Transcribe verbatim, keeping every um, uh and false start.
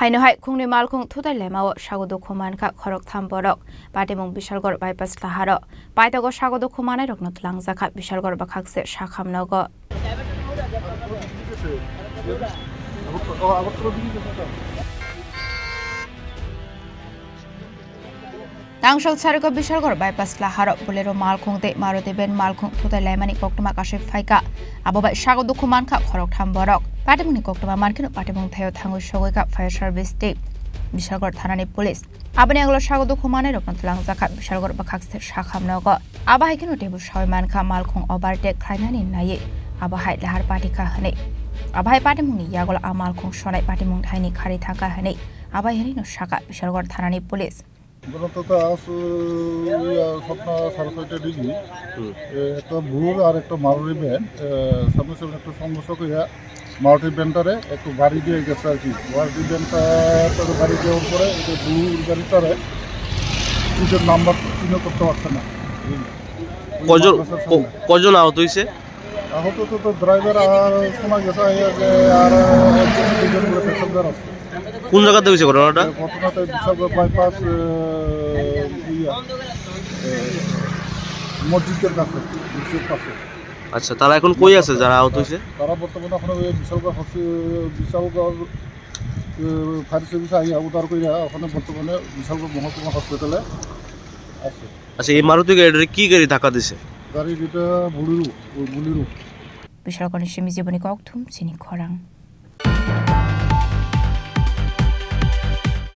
Aino hai khungni malkhung thutai lemao sago dukhu mankha khoroktham borok. Patimung Bishalgarh bypass laharo paitago sago dukhu manairokno twlangjakha Bishalgarh bwkhakse sakham nogo. Tangsal sariko Bishalgarh bypass laharo Bolero malkhung tei Maruti van malkhung thutai laimani koktwma kasui phaikha. Abo bai sago dukhu mankha khoroktham borok. Patimungni koktwma mankheno patimung thaio thangwi sogwikha fire service tei Bishalgarh thanani police. Aboni agalo sago dukhu manairokno twlangjakha Bishalgarh bwkhakse sakham nogo. Abo hai kheno teibo sawi mankha malkhung overtake khlainani naiwi. Abo hai lahar patikha hwnwi. Abo hai patimungni yagulo a malkhung sonai patimung thaini khari thangkha hwnwi. Abo hai hwnwino sakha Bishalgarh thanani police. Bono to ta asu ya sotna sare soita digi. Hmm. E, ekta bul ar ekta Maruti van, e, samne samne ekta songghorsh hoya Maruti van tare ekta gari diye gese ar ki. Maruti van ta tare gari diyar pore ekta bul gari tare নিজের নাম্বার চিহ্নিত করতে পারছে না। কজন, কজন আহত হয়েছে? আহত তো, তো ড্রাইভার আর শোনা গেছে যে আর একজন দুজন করে প্যাসেঞ্জার আছে। কোন জায়গাতে হয়েছে ঘটনাটা? ঘটনাটা বিশালগড় বাইপাস, এ, ইয়া, এ, মসজিদের কাছে, মসজিদের পাশে। আচ্ছা, তারা এখন কই আছে যারা আহত হয়েছে? তারা বর্তমানে এখন ওই বিশালগড় হসপি-, বিশালগড়, এ, ফায়ার সার্ভিস আইয়া উদ্ধার কইরা ওখানে বর্তমানে বিশালগড় মহকুমা হসপিটালে আছে। আচ্ছা, এই মারুতি গাড়িটা কি গাড়ি ধাক্কা দিছে? গাড়ি যেটা বুলেরো, ওই Bolero. Bishalgarhni simi jiboni kokthum chini khorang.